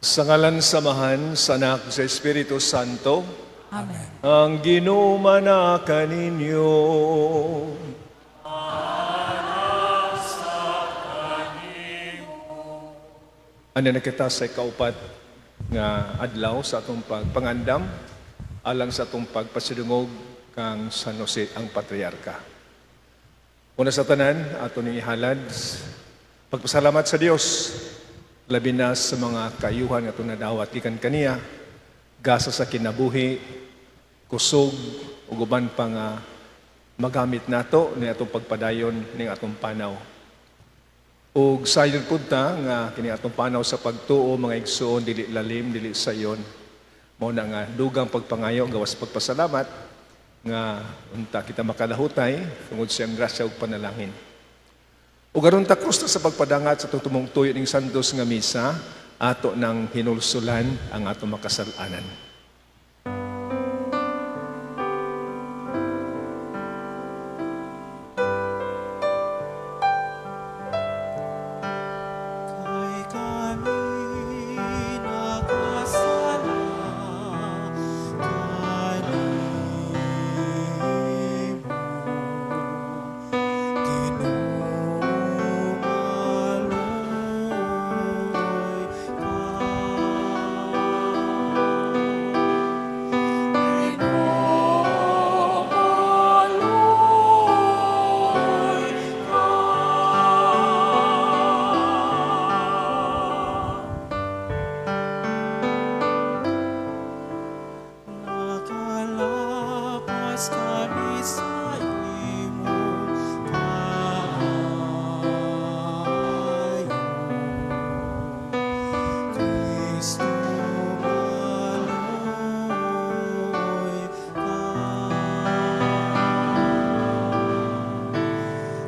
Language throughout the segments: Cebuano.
Sa ngalan sa Amahan, sa Anak, sa Espiritu Santo, Amen. Ang Ginoo manaa kaninyo. Ano na kita sa ikaupat nga adlaw sa atong pagpangandam alang sa atong pagpasidungog kang San Jose ang Patriarka. Una sa tanan, ato ning ihalad pagpasalamat sa Dios, labi na sa mga kayuhan nga atong nadawat gikan kaniya, gasa sa kinabuhi, kusog ug uban pa nga magamit nato ni atong pagpadayon ning atong panaw. Ug sayon pud ta nga kini atong panaw sa pagtuo, mga igsoon, dili lalim, dili sayon. Mao na nga dugang pagpangayo gawas pagpasalamat nga unta kita makalahutay tungod siyang grasya ug panalangin. Ug aron ta krus sa pagpadangat sa atong tumong tuyo ning santos nga misa, ato nang hinulsulan ang atong makasal-anan. Kay kami nakasala kanimo, Ginoo, maluoy ka. Ginoo, maluoy ka. Nakalapas kami sa imong kaayo. Kristo, maluoy ka.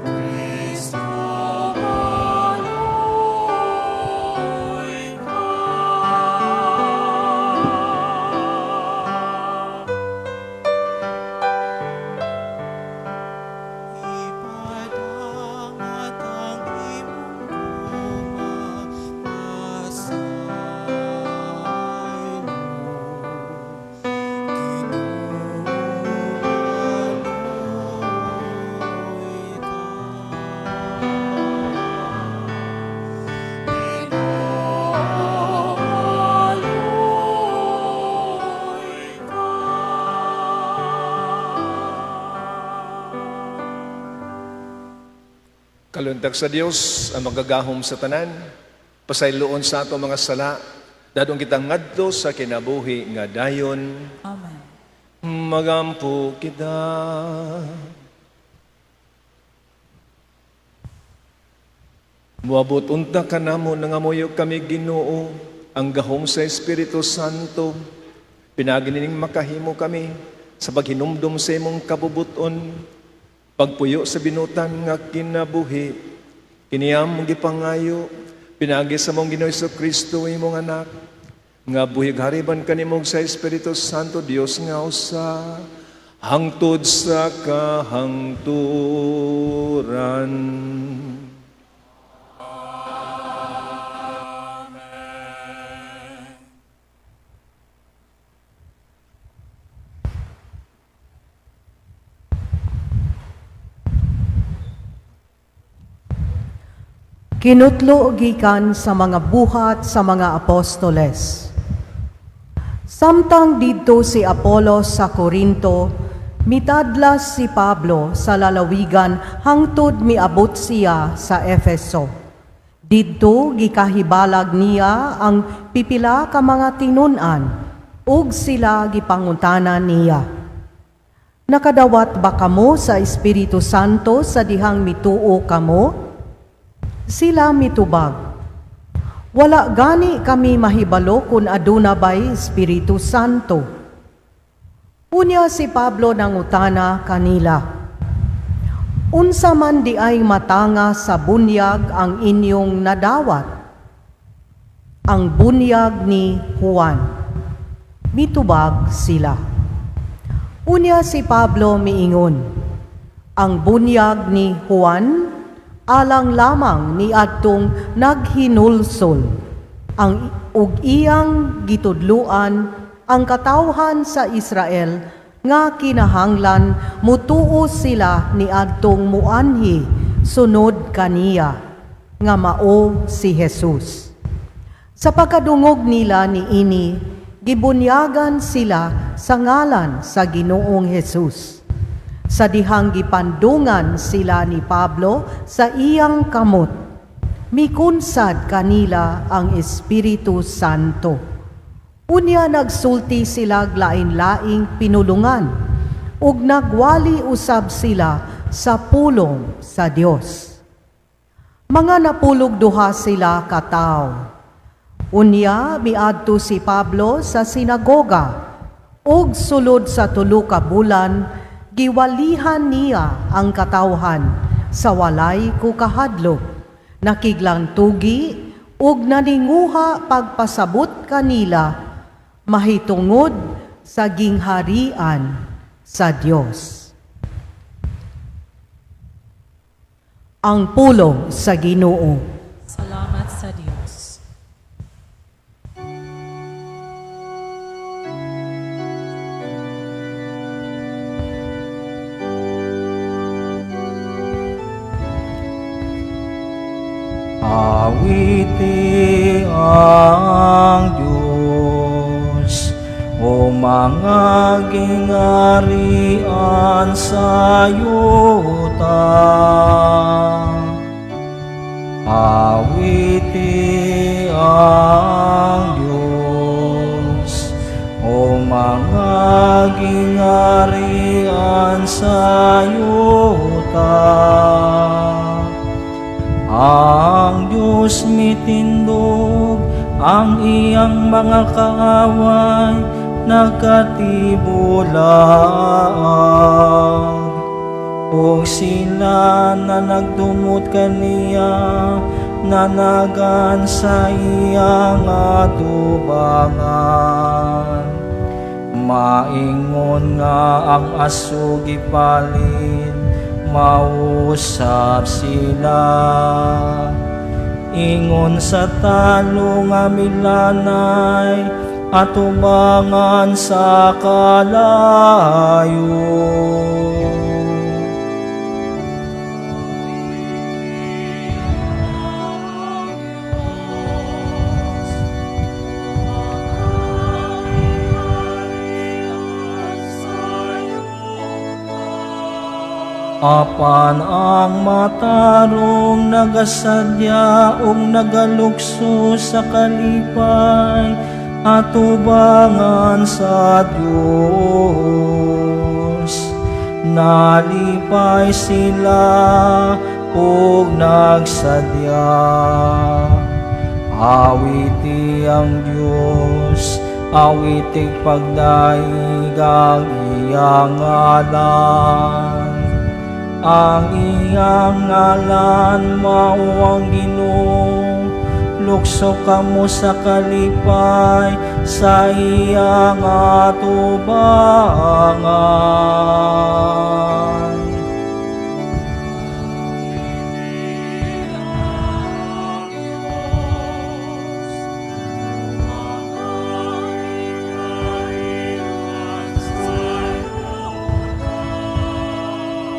Kristo, maluoy ka. Ipadangat ang imong gugma, pasaylo. Ginoo, maluoy ka. Ginoo, maluoy ka. Kaluntak sa Dios ang magagahom sa tanan, pasayloon sa ato mga sala, dadong kitang ngadto sa kinabuhi nga dayon. Amen. Magampo kita. Muabot unta kanamo, nangamuyo kami, Ginoo, ang gahom sa Espiritu Santo. Pinaagi nining makahimo kami sa paghinumdum sa imong kabubuton, pagpuyo sa binutan nga kinabuhi. Kini among gipangayo pinaagi sa among Ginoo Kristo, imong anak, nga buhi ug hari uban kanimo sa Espiritu Santo, Dios nga usa, hangtod sa kahangturan. Kinutlo gikan sa mga Buhat sa mga Apostoles. Samtang didto si Apolos sa Corinto, mitadlas si Pablo sa lalawigan hangtod miabot siya sa Efeso. Didto gikahibalag niya ang pipila ka mga tinun-an ug sila gipangutana niya. "Nakadawat ba kamo sa Espiritu Santo sa dihang mituo kamo?" Sila mitubag, "Wala gani kami mahibalo kung aduna bay Espiritu Santo." Unya si Pablo nangutana kanila, "Unsa man di ay matanga sa bunyag ang inyong nadawat?" "Ang bunyag ni Juan," mitubag sila. Unya si Pablo miingon, "Ang bunyag ni Juan alang lamang ni adtong naghinulsol." Ang ug iyang gitudluan ang katawhan sa Israel nga kinahanglan mutuo sila niadtong muanhi sunod kaniya nga mao si Jesus. Sa pagkadungog nila niini, gibunyagan sila sa ngalan sa Ginoong Jesus. Sa dihang gipandungan sila ni Pablo sa iyang kamot, mikunsad kanila ang Espiritu Santo. Unya nagsulti sila lain-laing pinulungan, ug nagwali usab sila sa pulong sa Dios. Mga 12 sila katawo. Unya miadto si Pablo sa sinagoga ug sulod sa 3 ka bulan giwalihan niya ang katawhan sa walay kukahadlok. Nakiglang tugi ug naninguha pagpasabot kanila mahitungod sa gingharian sa Dios. Ang pulong sa Ginoo. Salamat sa Dios. Awiti ang Diyos, o mga gingharian sa yuta. Awiti ang Diyos, o mga gingharian sa yuta. Ang Diyos mitindog, ang iyang mga kaaway nakatibulaag. Ug sila na nagdumot kaniya, nanagan sa iyang atubangan. Maingon nga ang aso gipalin, mausap sila. Ingon sa talo nga milanay, atubangan sa kalayo. Apan ang matarong nagasadya ug nagalukso sa kalipay atubangan sa Dios. Nalipay sila ug nagsadya. Awiti ang Dios, awitig pagdaig ang iyang ngalan. Ang iyang ngalan mao ang Ginoo. Lukso kamo sa kalipay sa iyang atubangan.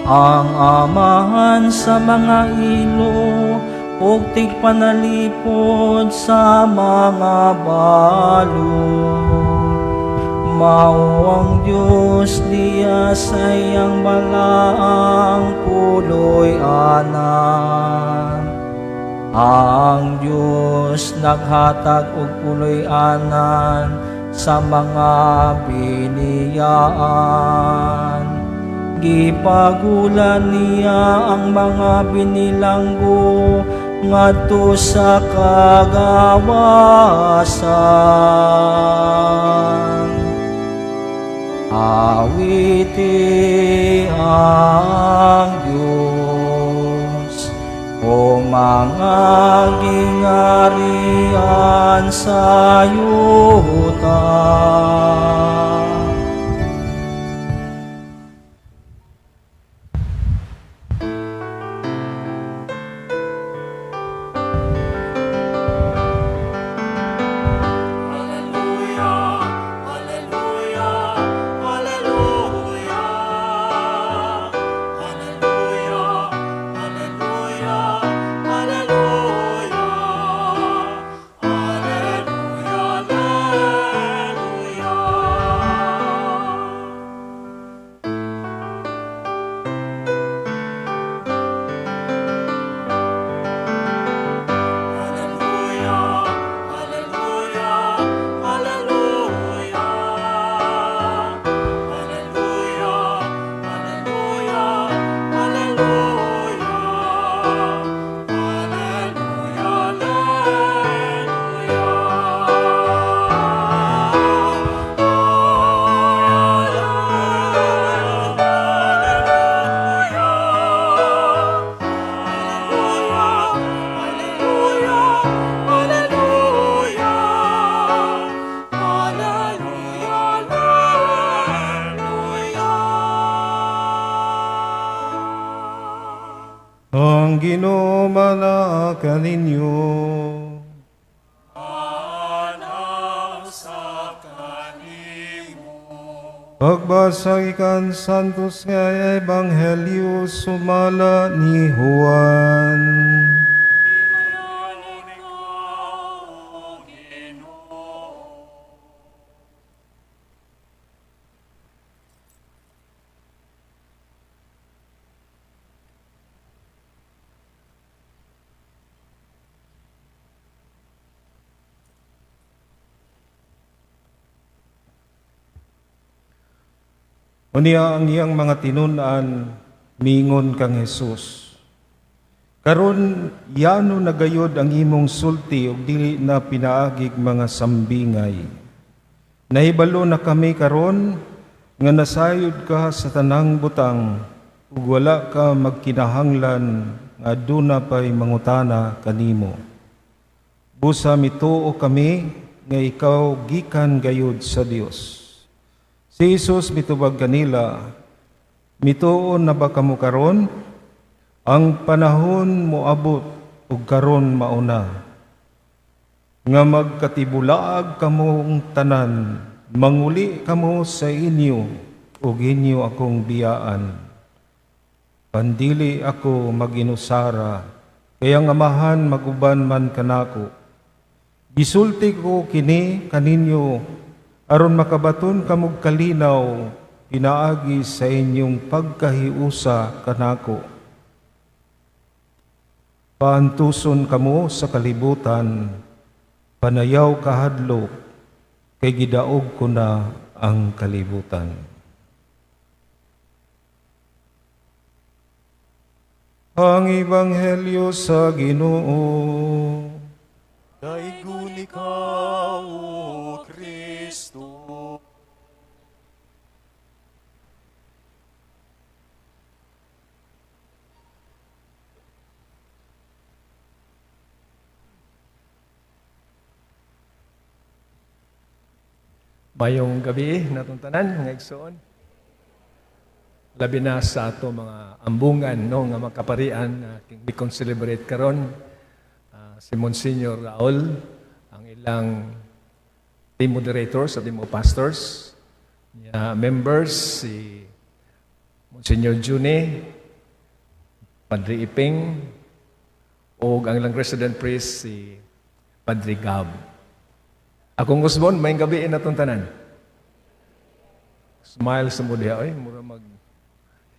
Ang amahan sa mga ilo ug tigpanalipod sa mga balo. Mao ang Dios diya sa iyang balaang puloy-anan. Ang Dios naghatag og puloy-anan sa mga biniyaan. Gipagulan niya ang mga binilanggo ngadto sa kagawasan. Awiti ang Diyos, o mga gingharian sa yuta. Ginoo manaa kaninyo. Pagbasa ikan Santos nga Ebanghelyo sumala ni Juan. Unya ang iyang mga tinun-an miingon kang Jesus. Karon yano na gayod ang imong sulti ug dili na pinaagig mga sambingay. Nahibalo na kami karon nga nasayod ka sa tanang butang ug wala ka magkinahanglan nga aduna pay mangutana kanimo. Busa mituo kami nga ikaw gikan gayod sa Dios. Si Jesus mitubag kanila, mituo na ba kamo karon? Ang panahon moabot ug karon mauna nga magkatibulaag kamong tanan, manguli kamo sa inyo ug inyo akong biyaan. Pandili ako maginusara, kay ang Amahan maguban man kanako. Gisulti ko kini kaninyo aron makabaton kamog kalinaw pinaagi sa inyong pagkahiusa kanako. Paantuson kamo sa kalibutan, panayaw kahadlok, kay gidaog ko na ang kalibutan. Ang Ebanghelyo sa Ginoo. Daigun ikaw, O Kristo. Mayong gabi natong tanan mga igsoon. Labi na sa ato mga ambungan, no, nga makaparian uh, celebrate karon si Monsignor Raul, ang ilang team moderators at team pastors, niya members si Monsignor Juni, Padre Iping, o ang ilang resident priest si Padre Gab. Akong usbon, may gabi natong tanan. Smile sa mo diha, oy, mura mag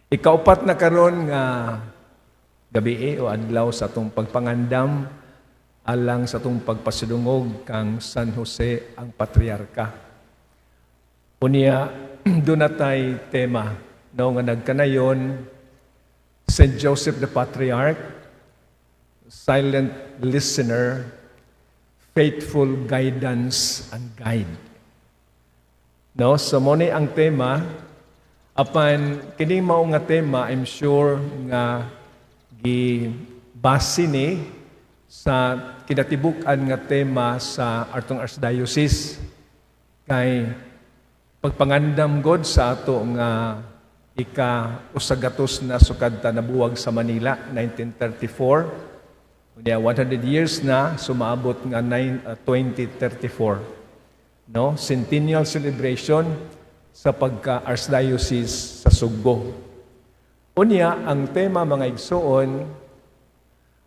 ikaupat na karon nga gabi o adlaw sa atong pagpangandam alang sa atong pagpasidungog kang San Jose ang Patriarka. Unya, doon natay tema, no, nga nagkanayon Saint Joseph the Patriarch, silent listener, faithful guidance and guide. No, so mo ni ang tema. Apan kini mao nga tema, I'm sure nga gibase ni sa kinatibuk-an nga tema sa atong Archdiocese kay pagpangandam God sa ato nga ika 100 na sukad ta nabuwag sa Manila 1934. Unya 100 years na, sumaabot nga 2034. No? Centennial celebration sa pagka-Archdiocese sa Sugbo. Unya, ang tema mga igsoon,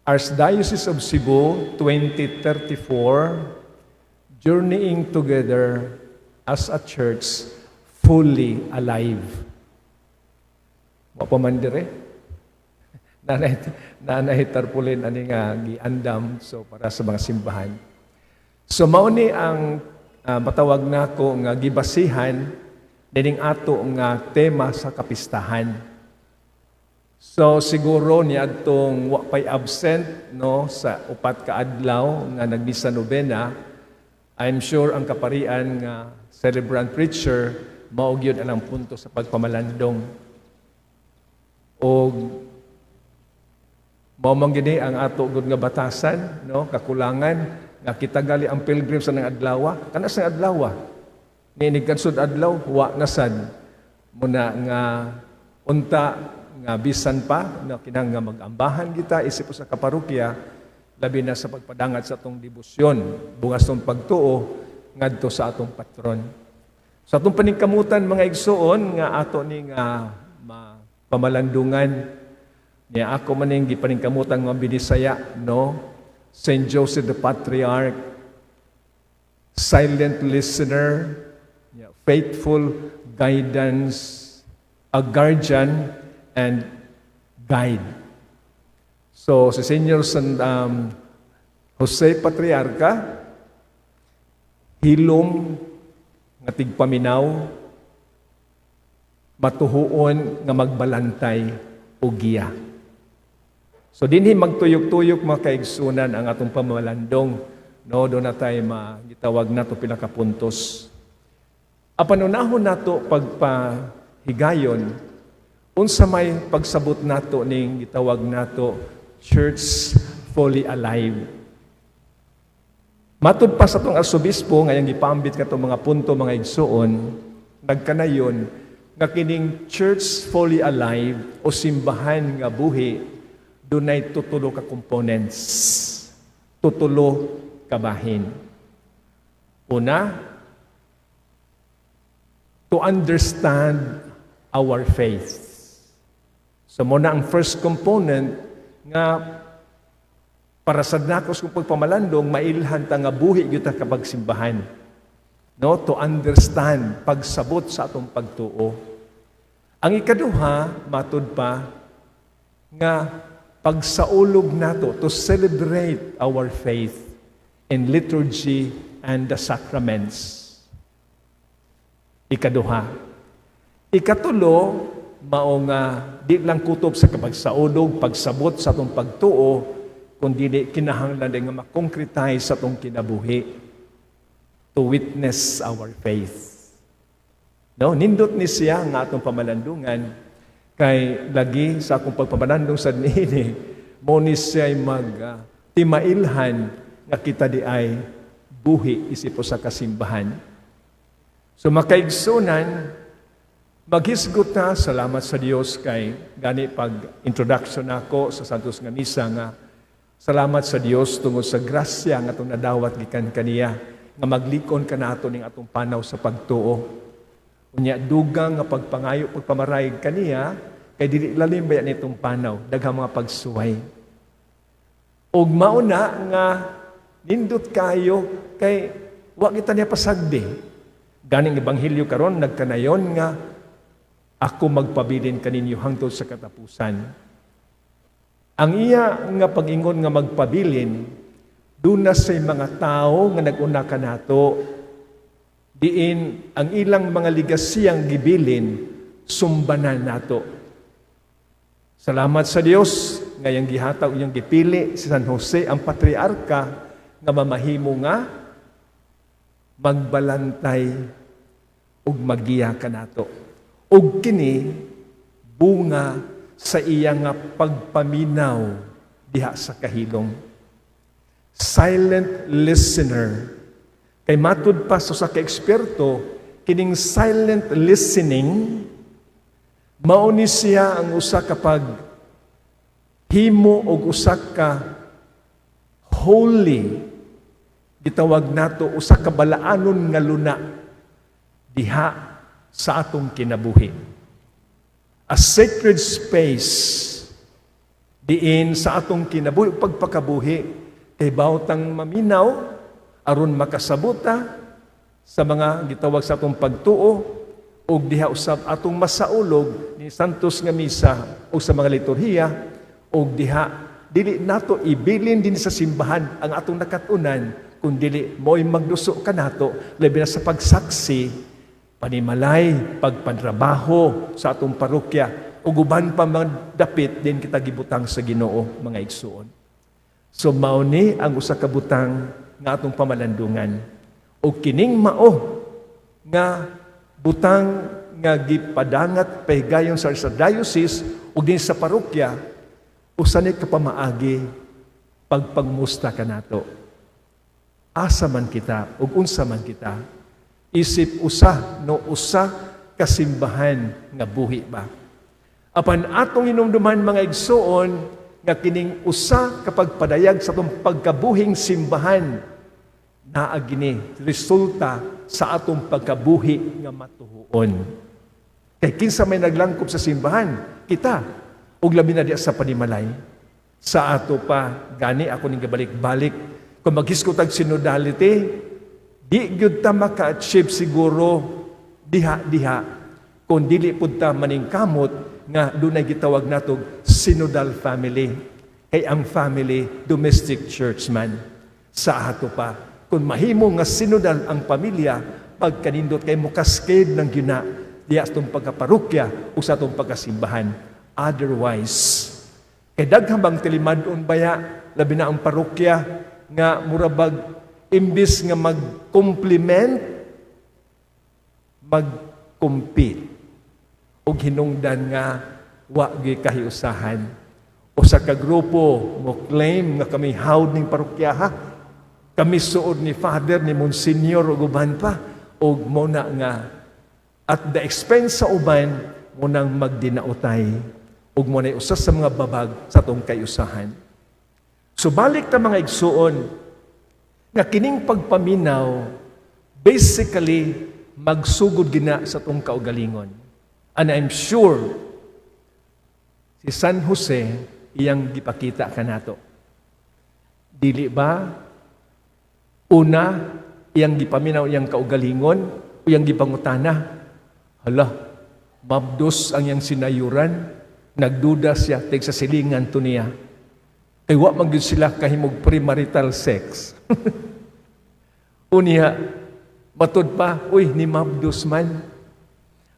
Archdiocese of Cebu 2034, Journeying Together as a Church Fully Alive. Wa pa man dire. Nanay tarpulin ani nga giandam so para sa mga simbahan. So mao ni ang matawag nako nga gibasihan dining ato nga tema sa kapistahan. So siguro niadtong wa pay absent, no, sa upat ka adlaw nga nagmisa nobena, I'm sure ang kaparian nga celebrant preacher mao gyud ang punto sa pagpamalandong. Og mao man gini ang ato gud nga batasan, no, kakulangan nga kita gali ang pilgrim sa nang adlaw, kana sa adlaw. Ni kansud adlaw wa na sad muna nga unta Nga bisan pa na kinahanglan nga mag-ambahan kita isip usa ka parokya, labi na sa pagpadangat sa atong debosyon, bungas tong pagtuo ngadto sa atong patron. Sa atong paningkamutan, mga igsoon, nga ato ning pamalandungan niya, ako maning gipaningkamutan nga binisaya, no? Saint Joseph the Patriarch, silent listener, yeah, faithful guidance, a guardian and guide. So si Senior San Jose Patriarca, hilom nga tigpaminaw, matuhuon nga magbalantay o giya. So dinhi magtuyok-tuyok, mga kaigsunan, ang atong pamalandong, no? Do na tayo magitawag nato pila ka puntos. Apan unahon nato pagpahigayon unsa may pagsabot nato ning gitawag nato Church Fully Alive. Matud pa sa atong arsobispo nga iyang gipaambit katong mga punto, mga igsuon, nagkanayon nga kining Church Fully Alive o simbahan nga buhi dunay tutulo ka components. Tutulo ka bahin. Una, to understand our faith. So mao na ang first component nga para sa nakos kung pagpamalandong mailhan ta nga buhi gyud ta kapag simbahan. No, to understand, pagsabot sa atong pagtuo. Ang ikaduha, matud pa nga pagsaulog nato, to celebrate our faith in liturgy and the sacraments. Ikaduha. Ikatulo, mao nga di lang kutob sa pagsaulog, pagsabot sa atong pagtuo, kundi di kinahanglan din nga makonkretize sa atong kinabuhi, to witness our faith. No, nindot ni siya nga atong pamalandungan kay lagi sa akong pagpamalandong sa niini mo ni siya mag timailhan nga kita di ay buhi isip sa kasimbahan. So makaigsunan, maghisgot na, salamat sa Dios kay gani pag introduction nako sa Santos nga Misa nga salamat sa Dios tungod sa grasya nga atong nadawat gikan kaniya nga maglikon kanato ning atong panaw sa pagtuo. Unya dugang nga pagpangayo, pagpamarayag kaniya kay dili lalim ba nitong panaw, daghang mga pagsuway. Ug mao na nga nindot kayo kay wa kita niya pasagdi. Ganing ebanghelyo karon nagkanayon nga ako magpabilin kaninyo hangtod sa katapusan. Ang iya nga pag-ingon nga magpabilin, duna say mga tao nga nag-una kanato diin ang ilang mga ligasiyang gibilin, sumbanan nato. Salamat sa Dios ngayang gihatag iyang gipili si San Jose ang patriarka nga mamahimo nga magbalantay ug magiya kanato. Ug kini bunga sa iya nga pagpaminaw diha sa kahilom. Silent listener. Kay matud pa sa usa ka eksperto, kining silent listening mao ni siya ang usa ka pag himo og usa ka holy, gitawag nato usa ka balaanon nga luna diha sa atong kinabuhi. A sacred space diin sa atong kinabuhi pagpakabuhi kay bawtang maminaw aron makasabota sa mga gitawag sa atong pagtuo ug diha usab atong masaulog ni Santos nga Misa o sa mga liturhiya, ug diha dili nato ibilin din sa simbahan ang atong nakatunan kung dili mo'y magduso kanato, labi na sa pagsaksi, panimalay, pagpantrabaho sa atong parokya ug uban pa mga dapit din kita gibutang sa Ginoo, mga igsuon. So mao ni ang usa ka butang nga atong pamalandungan. O kining mao nga butang nga gipadangat pahigayon sa diocese ug din sa parokya, usa ni ka pamaagi pagpangmusta kanato. Asa man kita ug unsa man kita isip usa, no, usa kasimbahan nga buhi ba. Apan atong hinumduman, mga igsoon, nga kining usa ka pagpadayag sa atong pagkabuhing simbahan, naa gini resulta sa atong pagkabuhi nga matuhuon. Kay kinsa may naglangkob sa simbahan? Kita. Ug labi na diya sa panimalay. Sa ato pa, gani ako ning gabalik-balik, kung maghisgot og synodality, di gyud ta maka-achieve siguro diha-diha kung dili pud ta maningkamot nga dunay gitawag natog synodal family. Kay ang family, domestic church man. Sa ato pa, kung mahimo nga synodal ang pamilya, pagkanindot kay mo cascade ng gina diya sa atong pagkaparokya o sa atong pagkasimbahan. Otherwise, kay daghan bang tilimad-on baya, labi na ang parokya, nga murabag imbis nga mag-complement, mag-compete. Og hinungdan nga wa gyud kahiusahan. Usa ka grupo mo claim nga kami hawd ning parokya ha. Kami suod ni Father, ni Monsignor ug uban pa, ug mo na nga at the expense sa uban mo nang magdinautay ug mo na usa sa mga babag sa atong kayusahan. So balik ta, mga igsuon, nga kining pagpaminaw basically magsugod gina sa atong kaugalingon. And I'm sure si San Jose iyang gipakita kanato. Dili ba? Una, iyang gipaminaw iyang kaugalingon, iyang gipangutana. Hala, mabdos ang iyang sinayuran, nagduda siya, tig sa silingan to niya. Kay wa man gyud sila kahimog premarital sex. Unya, matud pa, uy, ni mabdos man.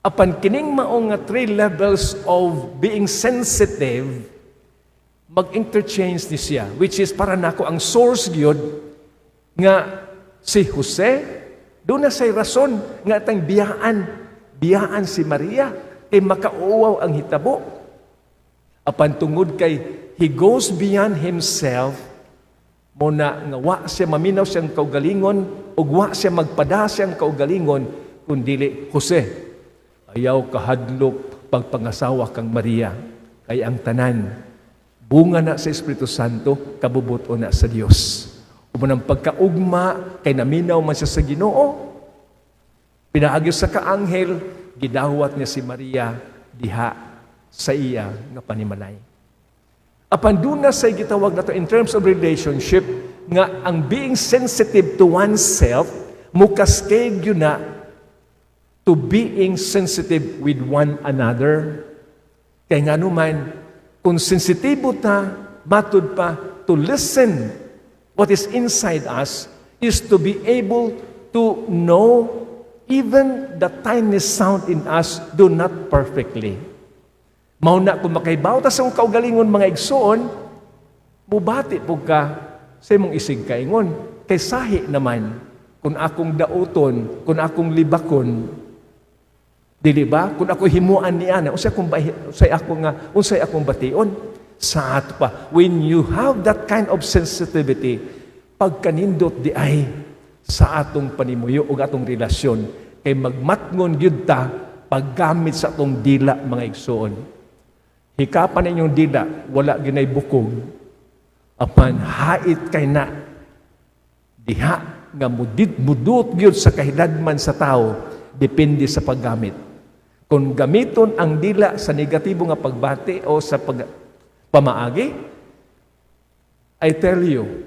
Apan kining mao nga three levels of being sensitive, mag-interchange ni siya, which is para nako ang source gyud nga si Jose, duna say rason nga atang biyaan, biyaan si Maria, kay makauwaw ang hitabo. Apan tungod kay he goes beyond himself, mo na nga wa siya maminaw siyang kaugalingon ug wa siya magpada siyang kaugalingon, kundili, "Jose, ayaw kahadlok pagpangasawa kang Maria, kay ang tanan bunga na sa Espiritu Santo, kabubuto na sa Dios." Ug ang pagkaugma, kay naminaw man siya sa Ginoo, pinaagi sa kaanghel, gidawat niya si Maria diha sa iya nga panimalay. Apan duna sa gitawag nato in terms of relationship nga ang being sensitive to oneself mo cascade yun na to being sensitive with one another. Kay nga naman, kung sensitibo ta, matud pa, to listen what is inside us is to be able to know even the tiniest sound in us do not perfectly. Mao na kung makaibaw ta sa kaugalingon, mga igsoon, mubati po ka sa imong isig kaingon. Kay sahi naman, kung akong dauton, kung akong libakon, dili ba? Kung ako himuan ni ana, unsay ako nga, unsay akong bation? Sa ato pa, when you have that kind of sensitivity, pagkanindot di ay sa atong panimuyo o atong relasyon, kay magmatngon gyud ta paggamit sa atong dila, mga igsoon. Hikapan ninyong dila, wala ginay bukog. Apan hait kay na diha nga mudit mudut gyud sa kahiladman sa tao, depende sa paggamit. Kung gamiton ang dila sa negatibo nga pagbati o sa pag pamaagi, I tell you,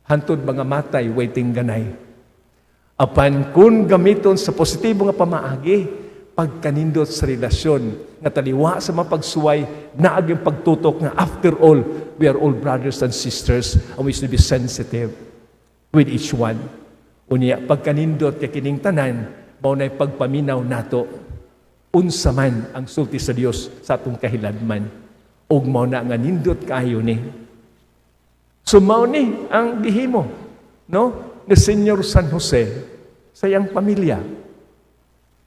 hantod mga matay, waiting ganay. Apan kung gamiton sa positibo nga pamaagi, pagkanindot sa relasyon, nga taliwa sa mapagsuway, naaging pagtutok nga after all, we are all brothers and sisters and we should be sensitive with each one. Unya, pagkanindot kay kining tanan, mao na'y pagpaminaw nato, unsa man ang sulti sa Dios sa atong kahiladman. Ug mao na nga nindot kaayo ni. So mao ni ang gihimo, no, ni Senyor San Jose sa iyang pamilya.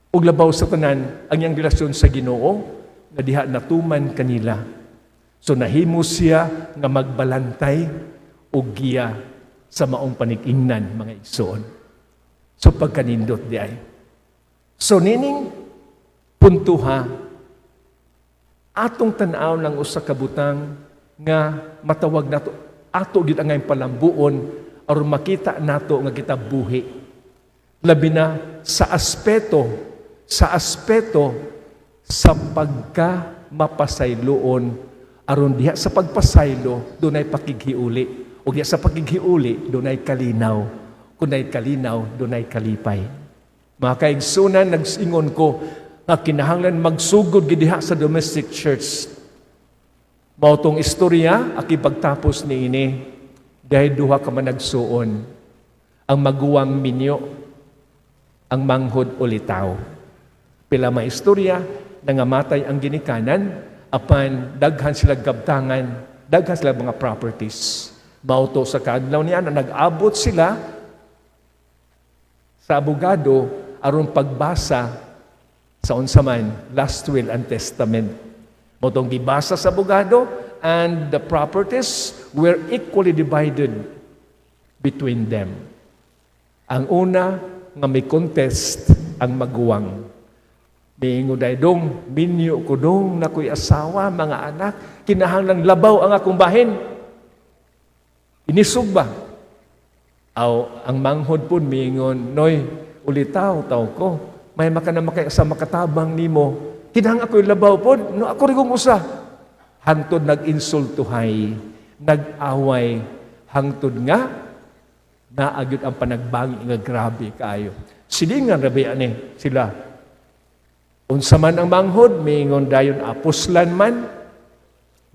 Ug labaw sa tanan ang iyang relasyon sa Ginoo nga diha natuman kanila. So nahimo siya nga magbalantay og giya sa maong panig-ingnan, mga igsoon. So pagkanindot di ay. So nining puntuha Atong tan-aw lang usa ka butang nga matawag nato, ato gid ang palambuon aron makita nato nga kita buhi. Labi na sa aspeto sa pagka mapasayloon, aron diha sa pagpasaylo dunay pakighiuli, ug diha sa pakighiuli dunay kalinaw, kun nay kalinaw, dunay kalipay. Mga kaigsunan, nagsingon ko nga kinahanglan magsugod gid diha sa domestic church. Mao tong istorya, akipagtapos niini, dahil duha ka managsuon. Ang maguwang minyo, ang manghod ulitaw. Pila may istorya, nangamatay ang ginikanan, apan daghan sila kabtangan, daghan sila mga properties. Mao to sa kaadlaw niya na nag-abot sila sa abogado aron pagbasa sa unsa man last will and testament. Mao tong gibasa sa abogado, and the properties were equally divided between them. Ang una nga may contest, ang maguwang. Miingon dahil dong, minyo ko dong, nakoy asawa, mga anak, kinahanglang labaw ang akong bahin. Inisog ba? Aw, ang manghod po, miingon, "Noy, ulitaw, taw ko, may maka na makay sa makatabang nimo, kinahanglan ako'y labaw po, no, ako rin kong usa." Hangtod nag-insultuhay, nag-away, hangtod nga, naagyod ang panagbangi nga grabe kaayo. Silingan rabi ani sila. Unsa man ang manghod, miingon dayon, "Apuslan man,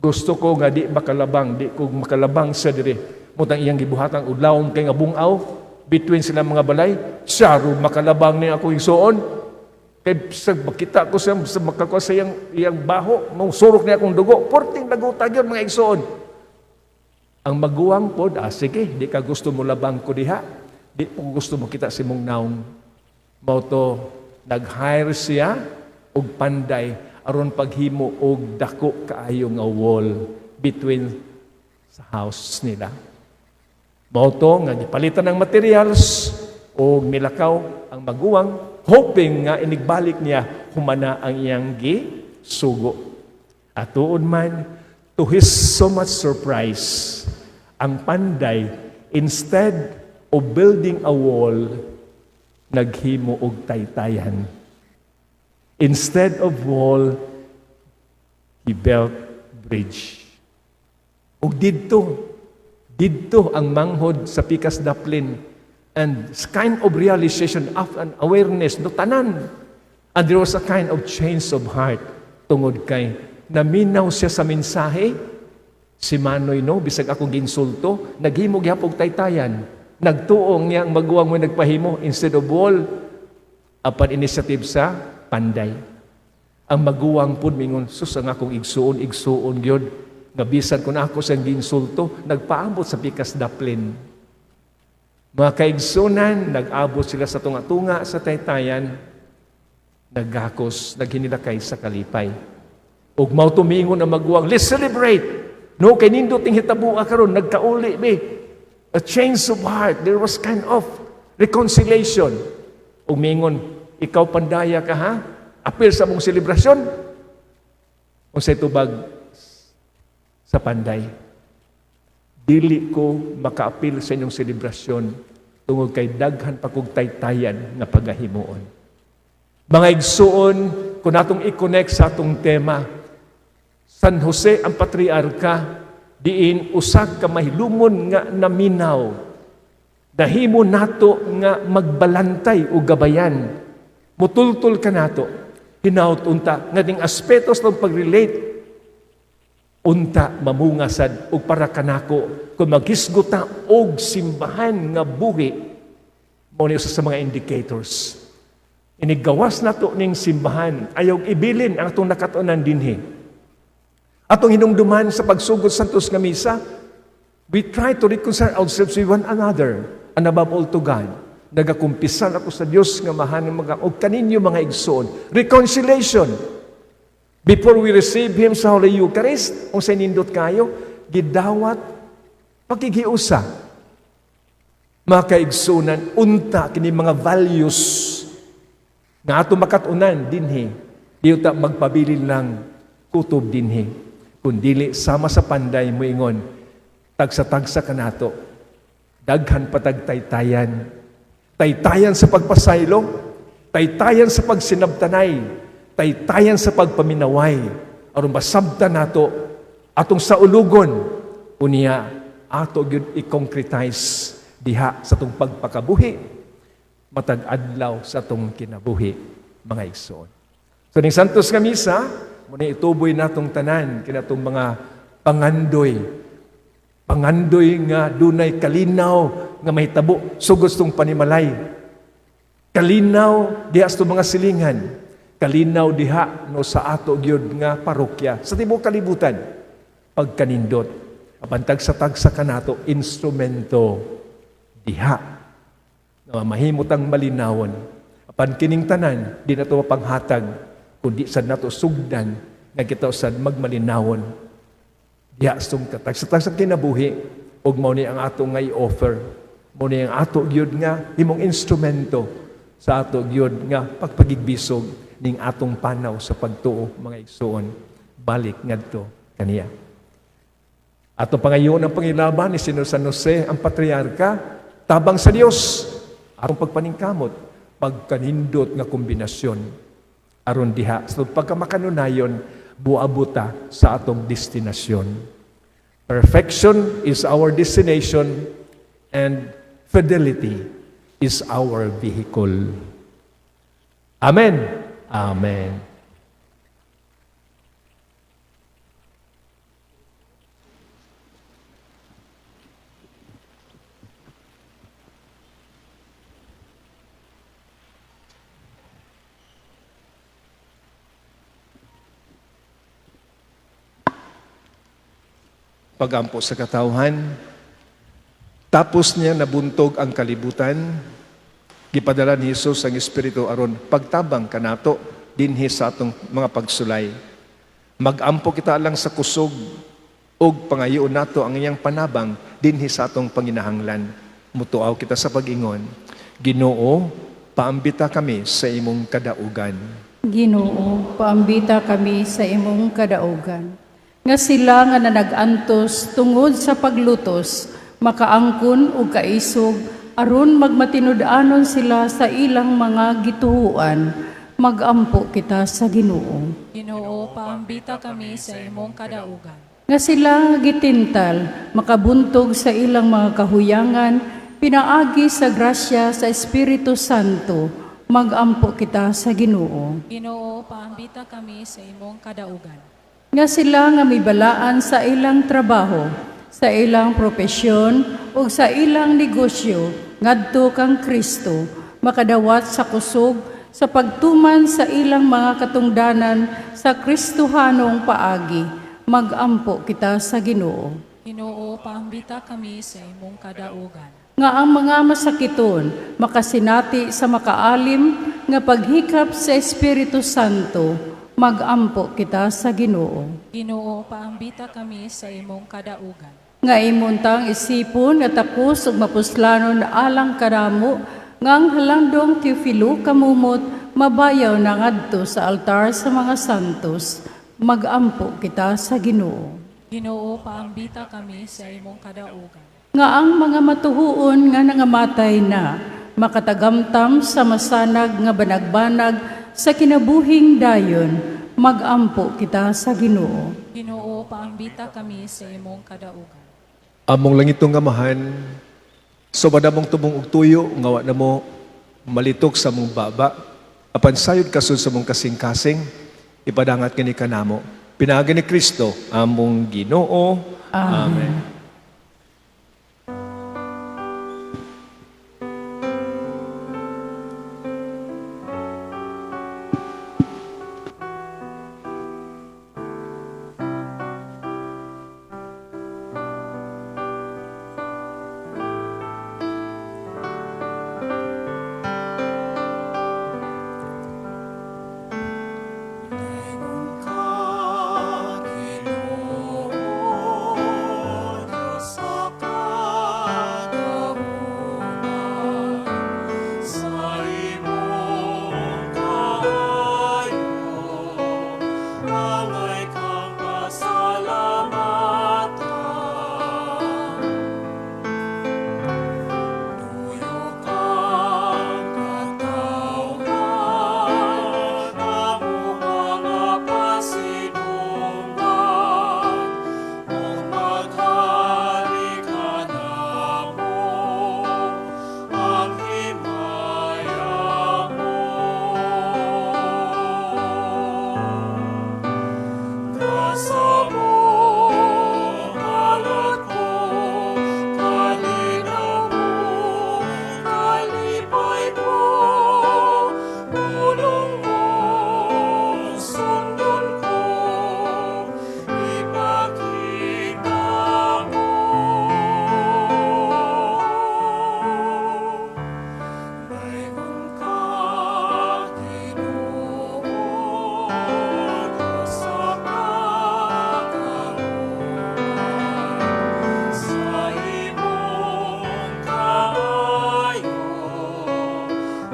gusto ko nga di makalabang, di ko makalabang sa diri." Mutang iyang gibuhatang udlawon kay nga bungaw between sila mga balay, siya ro makalabang ni ako igsuon. Kay sa makita ko siya, sa makakuha sa iyang baho, mong surok niya akong dugo, porting laguta gyud, mga igsuon. Ang maguwang pod, "Ah, sige, di ka gusto mo labang ko diha, di po gusto mo kita si mong naong." Mao to, nag-hire siya og panday aron paghimo og dako kaayo nga wall between sa house nila. Mao to nga gipalitan ng materials og milakaw ang maguwang, hoping nga inigbalik niya humana ang iyang gisugo. At tuod man, to his so much surprise, ang panday, instead of building a wall, naghimo og taytayan. Instead of wall, he built bridge. Ug didto ang manghod sa pikas daplin and kind of realization of an awareness no tanan. And there was a kind of change of heart tungod kay naminaw siya sa mensahe si Manoy, no, bisag ako ginsulto, naghimo gihapon taytayan. Nagtuong niya ang maguwang mo nagpahimo instead of wall apan initiative sa panday. Ang maguwang pud mingon, "Sus, ang akong igsuon, igsuon gyud nga bisan kun ako sa ginsulto, nagpaabot sa pikas daplin." Mga kaigsunan, nag-abot sila sa tunga-tunga sa taytayan, naggakos, naghinilakay sa kalipay. Ug mao tumingon ang maguwang, "Let's celebrate. No, kay nindot ting hitabo karon, nagkauli be." A change of heart. There was kind of reconciliation. Ug mingon, "Ikaw pandaya ka ha? Apil sa mong selebrasyon." Unsay tubag sa panday? "Dili ko makaapil sa inyong selebrasyon tungod kay daghan pa kog taytayan nga pagahimuon." Mga igsuon, kung atong i-connect sa atong tema, San Jose ang patriarka, diin usa ka mahilumon nga naminaw. Dahimo nato nga magbalantay o gabayan. Mutultol ka nato. Hinaut unta nga ding aspetos ng pag-relate unta mamunga sad og para kanako kung maghisgota og simbahan nga buhi, mao ni usa sa mga indicators. Inigawas nato ning simbahan, ayaw ibilin ang atong nakatunan dinhi. Atong hinumduman sa pagsugod Santos nga misa, we try to reconcile ourselves with one another and above all to God. Nagakumpisal ako sa Dios nga mahanang mga og kaninyo, mga igsoon. Reconciliation. Before we receive Him sa Holy Eucharist, kung sa nindot kayo, gidawat pakighiusa. Mga kaigsunan, unta kini mga values nga ato makatunan dinhi, di ta magpabilin lang. kutob dinhi. Kundili sama sa panday moingon, tagsa-tagsa kanato. Daghan patag taytayan. Taytayan sa pagpasaylo, taytayan sa pagsinabtanay, taytayan sa pagpaminaway. Aron masabtan nato atong saulugon, unya ato gyud i-concretize diha sa atong pagpakabuhi, matag adlaw sa atong kinabuhi, mga igsoon. So ning Santos nga Misa, muna ituboy natong tanan kinatong mga pangandoy. Pangandoy nga dunay kalinaw nga mahitabo sugod sa tong panimalay. Kalinaw diha sa mga silingan. Kalinaw diha no sa ato gyud nga parokya sa tibuok kalibutan. Pagkanindot, apan tagsa-tagsa kanato instrumento diha nga mahimutang malinawon. Apan kining tanan di nato mapanghatag kundi sad nato sugdan nga kita sad magmalinawon diha sa katagsa-tagsa kinabuhi ug mao ni ang ato nga i-offer, mao ni ang ato gyud nga himong instrumento sa ato gyud nga pagpagigbisog ning atong panaw sa pagtuo, mga igsoon, balik ngadto kaniya. Ato pangayoon ang pangilaban ni Senyor San Jose ang patriarka, tabang sa Dios atong pagpaningkamot, pagkanindot nga kombinasyon aron diha sa pagkamakanunayon buabuta sa atong destinasyon. Perfection is our destination and fidelity is our vehicle. Amen. Amen. Pagampo sa katawhan, tapos niya nabuntog ang kalibutan, gipadala ni Jesus ang Espiritu aron pagtabang kanato dinhi sa atong mga pagsulay. Magampo kita lang sa kusog ug pangayoon nato ang iyang panabang dinhi sa atong panginahanglan. Mutuaw kita sa pag-ingon, Ginoo, paambita kami sa imong kadaugan. Ginoo, paambita kami sa imong kadaugan. Nga sila nga nanagantos tungod sa paglutos, makaangkon og kaisog, aron magmatinud-anon sila sa ilang mga gituhuan. Magampo kita sa Ginoo. Ginoo, paambita kami sa imong kadaugan. Nga sila nga gitintal, makabuntog sa ilang mga kahuyangan, pinaagi sa grasya sa Espiritu Santo. Magampo kita sa Ginoo. Ginoo, paambita kami sa imong kadaugan. Nga sila nga mibalaan sa ilang trabaho, sa ilang propesyon ug sa ilang negosyo ngadto kang Kristo, makadawat sa kusog sa pagtuman sa ilang mga katungdanan sa Kristohanong paagi. Magampo kita sa Ginoo. Ginoo, paambita kami sa imong kadaugan. Nga ang mga masakiton makasinati sa makaalim nga paghikap sa Espiritu Santo. Magampo kita sa Ginoo. Ginoo, paambita kami sa imong kadaugan. Nga imuntang isipon nga takos ug mapuslanon alang kanamo, nga ang halandong Teofilo kamumot mabayaw na ngadto sa altar sa mga santos. Magampo kita sa Ginoo. Ginoo, paambita kami sa imong kadaugan. Nga ang mga matuhuon nga nangamatay na makatagamtam sa masanag nga banagbanag sa kinabuhing dayon. Magampo kita sa Ginoo. Ginoo, paambita kami sa imong kadaugan. Among langitong Amahan, sobada mong tubong og tuyo, nga wa namo malitok sa mong baba, apan sayod kasud sa mong kasing-kasing, ipadangat kini kanamo. Pinaagi ni Kristo, among Ginoo. Amen. Amen. Lingon ka, Ginoo.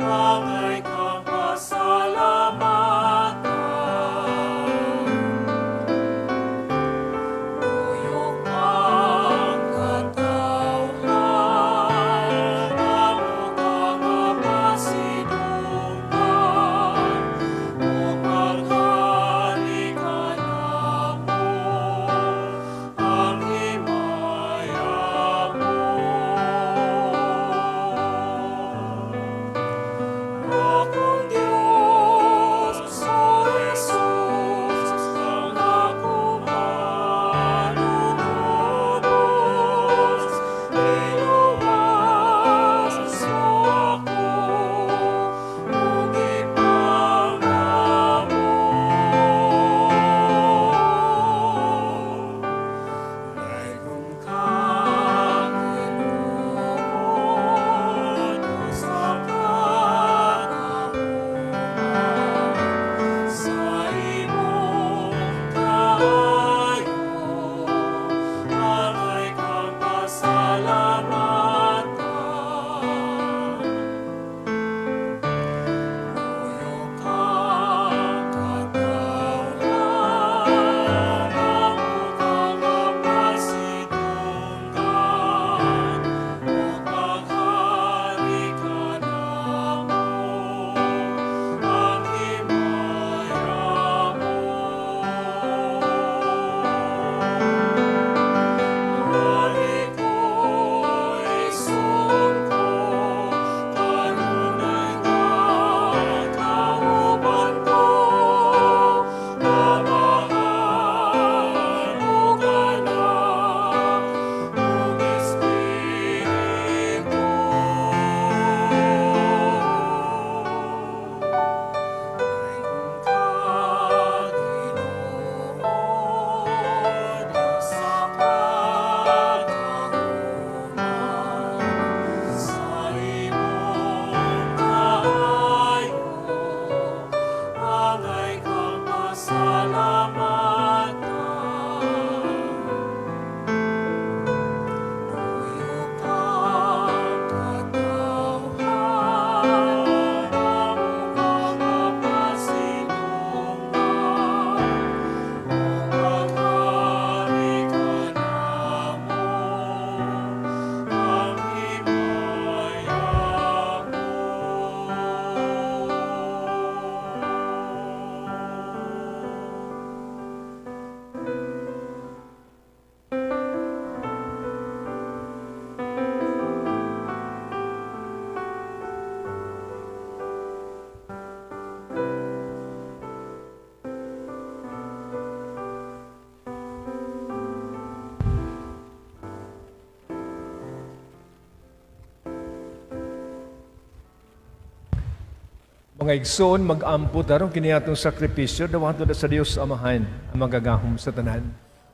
Angay kang pasalamatan. Duyog ang katawhan, amo ka nga pasidunggan, ug maghari ka namo, ang himaya mo. Akong Diyos, O Jesus, ang akong manunubos, iluwas mo ako, ug ipangamo. Daygon ka, Ginoo, Diyos sa kagahuman, sa imong kaayo, angay kang pasalamatan. Duyog ang katawhan, amo ka nga pasidunggan, ug maghari ka namo, ang himaya mo. Hari ko, igsoon ko, kanunay nga kauban ko, Amahan ug Anak ug Espiritu. Daygon ka, Ginoo, Diyos sa kagahuman, sa imong kaayo, angay kang pasalamatan. Duyog ang katawhan, amo ka nga pasidunggan, ug maghari ka namo, ang himaya mo. Mga igsoon, mag-ampo tarong kini atong sakripisyo, dawato na sa Dios Amahan, ang magagahom sa tanan.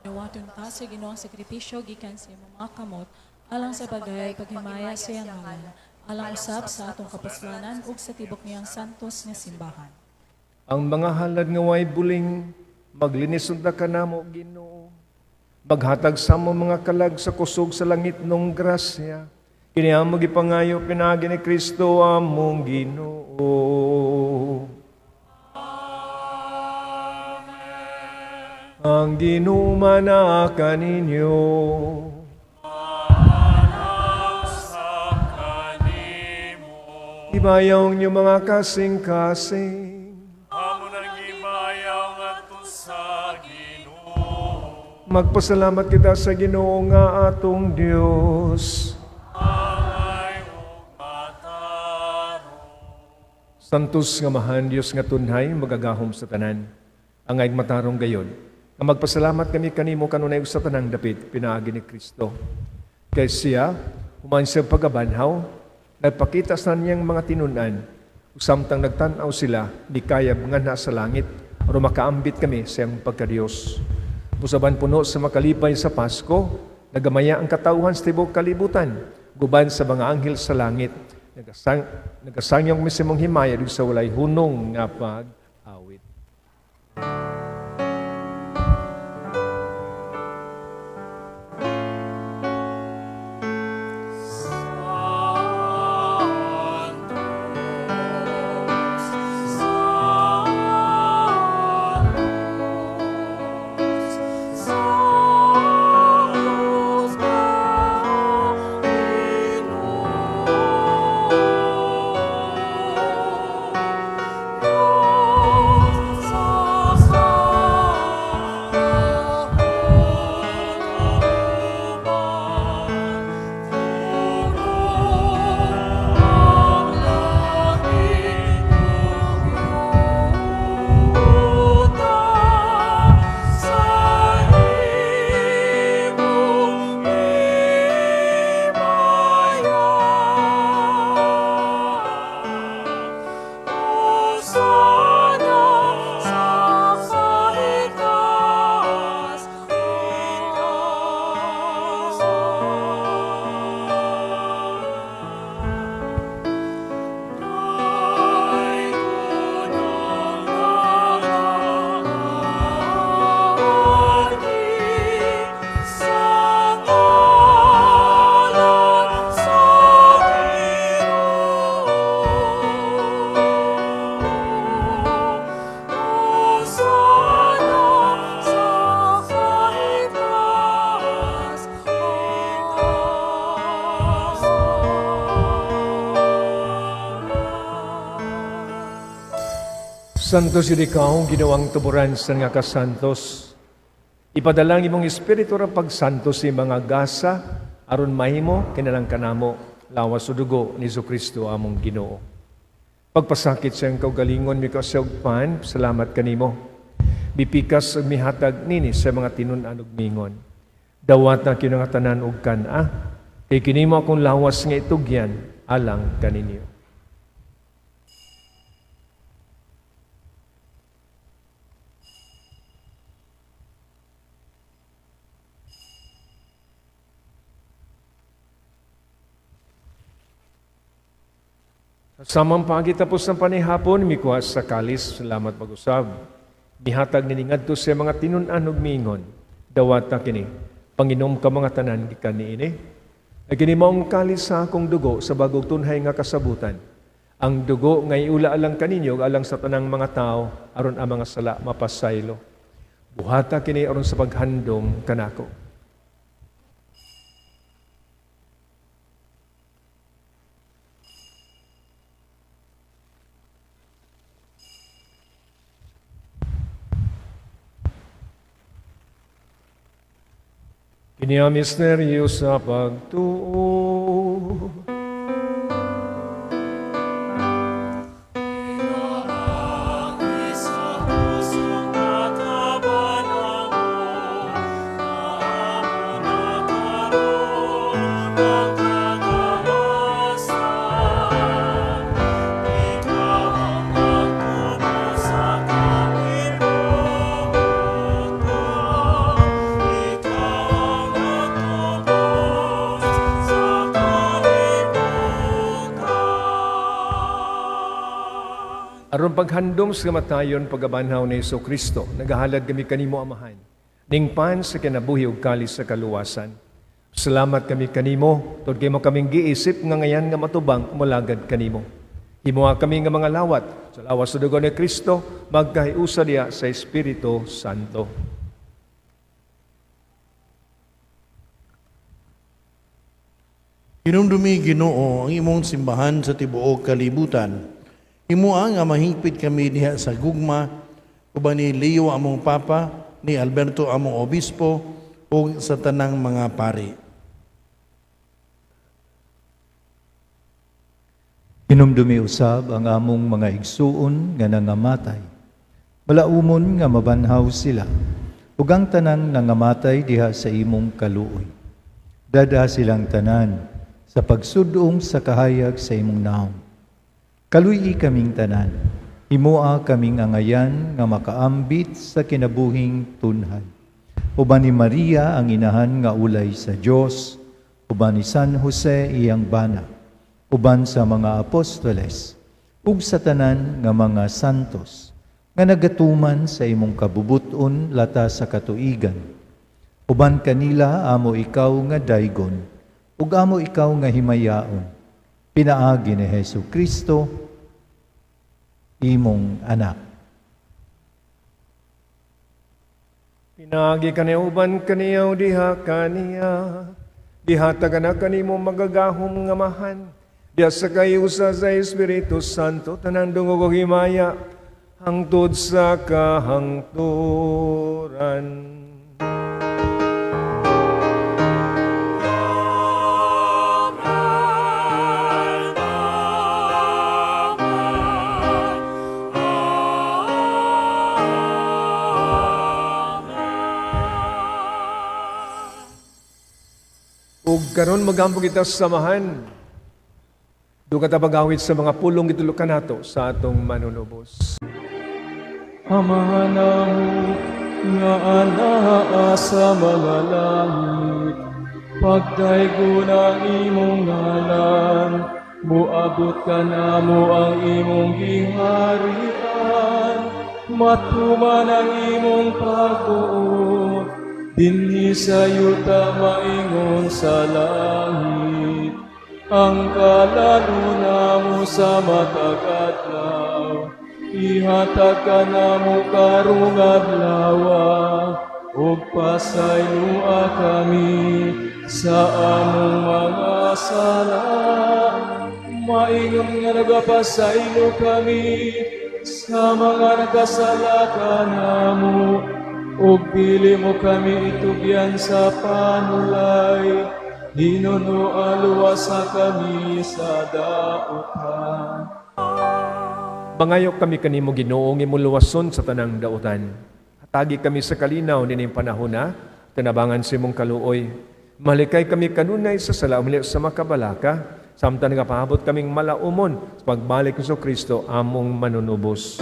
Dawaton ta sa Ginoo ang sakripisyo gikan sa imong mga kamot alang sa pagdayeg paghimaya sa iyang ngalan, alang usab sa atong kapuslanan ug sa tibok niyang santos nga simbahan. Ang mga halad nga way buling, maglinis unta kanamo, Ginoo. Maghatag sa among mga kalag sa kusog sa langit nung grasya. Kini among gipangayo pinaagi ni Kristo among Ginoo. Ang Ginoo manaa kaninyo. Sa kanimo. Ibayaw ang inyong mga kasing-kasing. Amo nang gibayaw ngadto sa Ginoo. Magpasalamat kita sa Ginoo nga atong Dios. Angay ug matarong. Santos nga Amahan, Dios nga tunhay, magagahom sa tanan. Angay matarong gayod. Nga magpasalamat kami kanimo kanunay ug sa tanang dapit pinaagi ni Kristo. Kay siya, human siya pagabanhaw, nagpakita sa niyang mga tinun-an, ug samtang nagtan-aw sila, nikayab nga nasa langit, aron makaambit kami sa iyang pagkadiyos. Busaban puno sa makalipay sa Pasko, nagamaya ang katawhan sa tibuok kalibutan, guban sa mga anghel sa langit, nagasangyong kami sa imong himaya ug sa walay hunong nga pag-awit. Santo, Santo si ikaw, Ginoong tuburan sa nga kasantos. Ipadala ang imong espiritu ra pagsantos sa mga gasa, aron mahimo kinalang kanamo, lawas o dugo ni Kristo among Ginoo. Pagpasakit sa iyang kaugalingon, mikuha og pan, salamat kanimo. Mipikas ug mihatag nini sa mga tinun-an ug mingon: "Dawata kini nga tanan og kan-a, kay kini mao akong lawas nga itugyan alang kaninyo." Samang paagi tapos ng panihapon, mikuha sa kalis, salamat pag-usab. Mihatag nini ngadto sa mga tinun-an ug miingon: "Dawata kini, panginom ka mga tanan gikan niini. Ay kini maong kalis sa akong dugo sa bagong tunhay nga kasabutan. Ang dugo nga iula alang kaninyo ug alang sa tanang mga tao aron ang mga sala mapasaylo. Buhata kini aron sa paghandom kanako." Kini ang misteryo sa pagtuo. Sa kusog kataban amo, amo na karon ang kagawasan. Ikaw ang nagtubos sa kalibutan. Ikaw ang nagtubos sa kalibutan. Aron paghandom sa kamatayon pagkabanhaw ni Hesus Kristo, nagahalad kami kanimo, Amahan, ning pan sa kinabuhi ug kalis sa kaluwasan. Salamat kami kanimo, tungod kay imo kaming giisip nga ngayan nga matubang molagad kanimo. Himoa kami nga mga lawat sa lawas sa dugo ni Kristo, magkahiusa diha sa Espiritu Santo. Hinumdumi, Ginoo, ang imong simbahan sa tibuok kalibutan. Himoa nga mahingpit kami diha sa gugma uban ni Leo among Papa, ni Alberto among Obispo ug sa tanang mga pari. Hinumdumi usab ang among mga igsuon nga nangamatay. Balaumon nga mabanhaw sila, ug ang tanan nangamatay diha sa imong kaluoy. Dad-a silang tanan sa pagsudong sa kahayag sa imong nawong. Kaluy-i kaming tanan, himoa kaming angayan nga makaambit sa kinabuhing tunhay. Uban ni Maria ang inahan nga ulay sa Dios, uban ni San Jose iyang bana, uban sa mga apostoles, ug sa tanan nga mga santos, nga nagatuman sa imong kabubuton lata sa katuigan. Uban kanila amo ikaw nga daygon, ug amo ikaw nga himayaon, pinaagi ni Hesu Kristo, imong anak. Pinaagi kaniya uban kaniya diha kaniya. Dihatag na kanimo magagahom nga Amahan. Diha sa kahiusa sa Espiritu Santo, tanan dungog ug himaya hangtod sa kahangturan. Amen. Amen. Amen. Ug karon magampo kita sa samahan. Dugang ta pag-awit sa mga pulong gitudlo kanato sa atong Manunubos. Amahan namo nga anaa sa mga langit, pagdaygon ang imong ngalan, muabot kanamo ang imong giharian, matuman ang imong pagbuot, dinhi sa yuta maingon sa langit. Ang kalan-on namo sa matag adlaw, ihatag kanamo karong adlawa, ug pasayloa kami sa among mga sala, maingon nga nagapasaylo kami sa mga nagkasala kanamo, ug dili mo kami itugyan sa panulay, hinunoa luwasa kami sa dautan. Mangayo kami kanimo Ginoo nga imong luwason sa tanang dautan. Hatagi kami sa kalinaw nining panahona, tinabangan sa imong kaluoy. Malikay kami kanunay sa sala ug sa makabalaka, samtang nagapaabot kaming malaumon sa pagbalik ni Kristo among manunubos.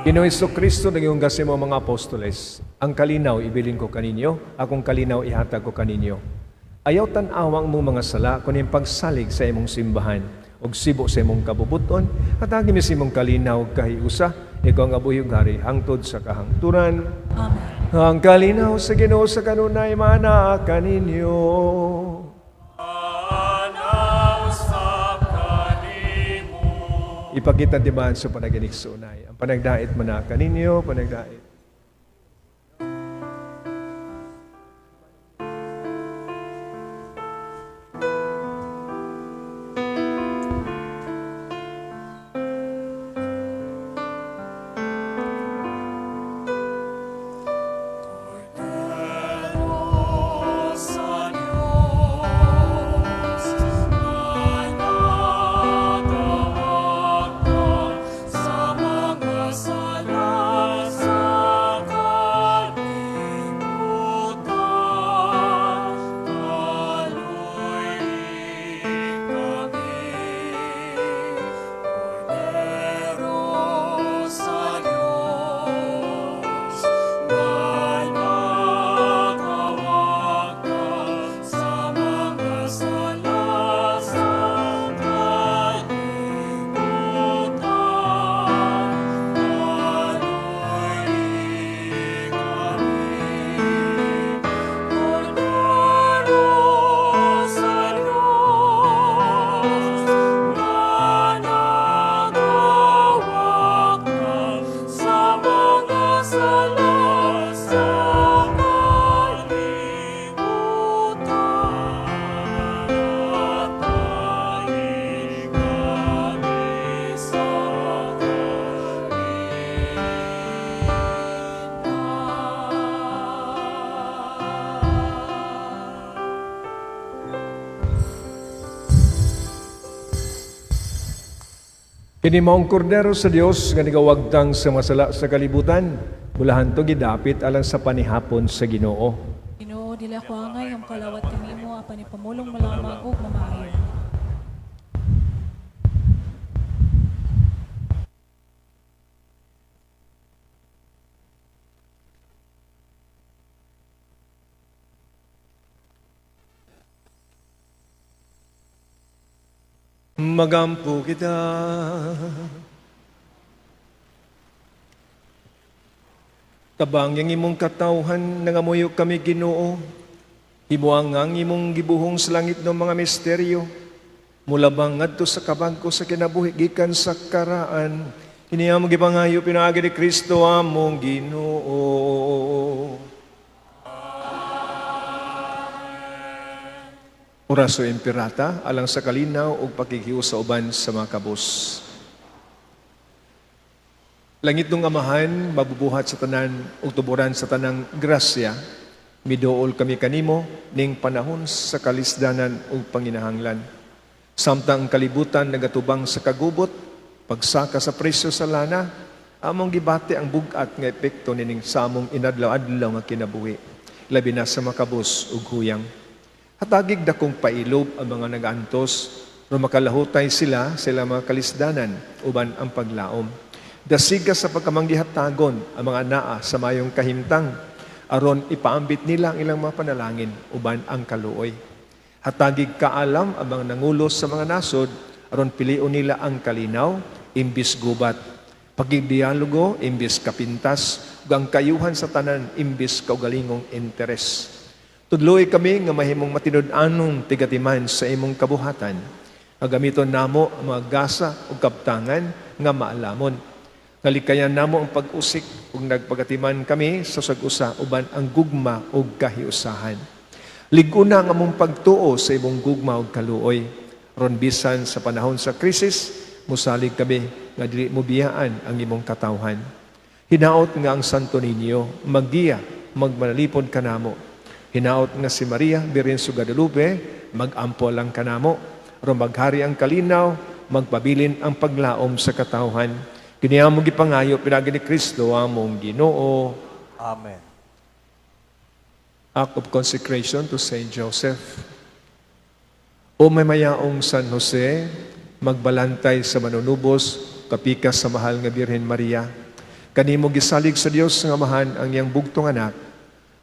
Ginoo Kristo, naging sa imong mga apostoles, ang kalinaw ibilin ko kaninyo, akong kalinaw ihatag ko kaninyo. Ayaw tan-awang mong mga sala kun iyang pagsalig sa imong simbahan ug sibo sa imong kabubuton, hatagi mi sa imong kalinaw kahiusa, ikaw ang abuhi ug hari hangtod sa kahangturan. Amen. Ang kalinaw sa Ginoo sa kanunay mana kaninyo. Ipakita timaan sa panaginig sa unay. Ang panagdait man na kaninyo, panagdait. Kini maong kordero sa Dios nga nigawagtang sa masala sa kalibutan, bulahan to gidapit alang sa panihapon sa Ginoo. Ginoo, dili ako angay ang kalawat kanimo apan ipamulong mo lamang ug mamaayo. Magampo kita. Tabang yang imong katawhan nangamuyo kami Ginoo. Himuang ang imong gibuhong sa langit ng mga misteryo. Mulabang ngadto sa kabangko sa kinabuhi gikan sa karaan. Kini among gipangayo pinaagi ni Kristo among Ginoo. Oraso Imperata alang sa kalinaw ug pakikiusa uban sa mga kabus. Langit ng Amahan, mabubuhat sa tanan ug tuburan sa tanang grasya, miduol kami kanimo ning panahon sa kalisdanan ug panginahanglan. Samtang ang kalibutan nagatubang sa kagubot, pagsaka sa presyo sa lana, among gibati ang bug-at nga epekto nining samong inadlaw-adlaw nga kinabuhi, labi na sa makabus ug huyang. Hatagig dakong pailob ang mga nag-antos, pero makalahutay sila sa ilang mga kalisdanan uban ang paglaom. Dasiga sa pagkamanggihatagon ang mga naa sa mayong kahimtang. Aron ipaambit nila ang ilang mga panalangin uban ang kaluoy. Hatagig kaalam ang mga nangulo sa mga nasod aron pilion nila ang kalinaw imbis gubat. Pagdialogo imbis kapintas ug ang kayuhan sa tanan imbis kaugalingong interes. Tudloi kami nga mahimong matinud-anong tigatiman sa imong kabuhatan. Nga gamiton namo ang mga gasa ug kabtangan nga maalamon. Kalikayan namo ang pag-usik ug nagpagatiman kami sa usag-usa uban ang gugma ug kahiusahan. Lig-una ang among pagtuo sa imong gugma ug kaluoy. Ron bisan sa panahon sa krisis, musalig kami nga dili mo biyaan ang imong katawhan. Hinaot nga ang Santo Niño maggiya, magmanalipod kanamo. Hinaot nga si Maria Birhen sa Guadalupe, magampo lang kanamo. Aron maghari ang kalinaw, magpabilin ang paglaom sa katawhan. Kini among gipangayo pinaagi ni Kristo among Ginoo. Amen. Act of consecration to Saint Joseph. O mamayaong San Jose, magbalantay sa manunubos, kapikas sa mahal nga Birhen Maria. Kanimo gisalig sa Dios nga Amahan ang iyang bugtong anak.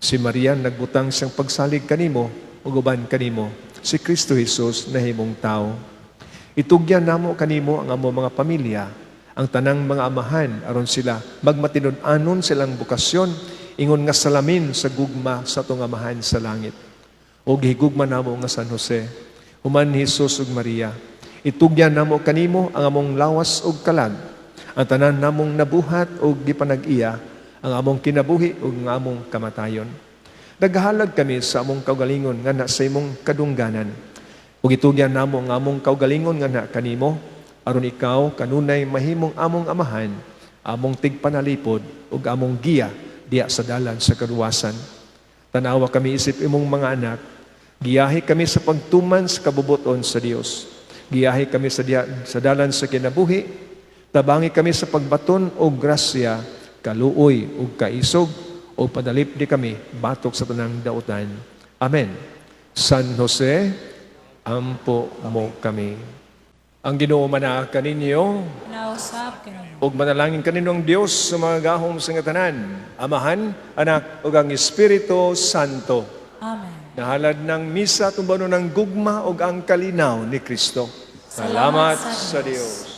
Si Maria nagbutang siyang pagsalig kanimo ug uban kanimo si Kristo Jesus nahimong tao. Itugyan namo kanimo ang among mga pamilya, ang tanang mga amahan aron sila magmatinud-anon silang bokasyon ingon nga salamin sa gugma sa atong Amahan sa langit. O gihigugma namo nga San Jose, human ni Jesus ug Maria, itugyan namo kanimo ang among lawas ug kalag, ang tanan namong nabuhat ug gipanag-iya, ang among kinabuhi ug ang among kamatayon. Naghahalad kami sa among kaugalingon nga na sa imong kadungganan. Ug itugyan namo ang among kaugalingon nga na kanimo, aron ikaw kanunay mahimong among amahan, among tigpanalipod ug among giya diya sa dalan sa kaluwasan. Tanawa kami isip imong mga anak, giyahi kami sa pagtuman sa kabubuton sa Dios. Giyahi kami sa dalan sa kinabuhi, tabangi kami sa pagbaton og grasya, kaluoy ug kaisog, o padalipdi kami batok sa tanang dautan. Amen. San Jose, ampo mo kami. Ang Ginoo manaa kaninyo, Nausab kanimo. ug manalangin kanino ang Dios sa mga gahom sa tanan, Amahan, Anak ug ang Espiritu Santo. Amen. Nahalad ng misa tumbanon ng gugma ug ang kalinaw ni Kristo. Salamat sa Dios.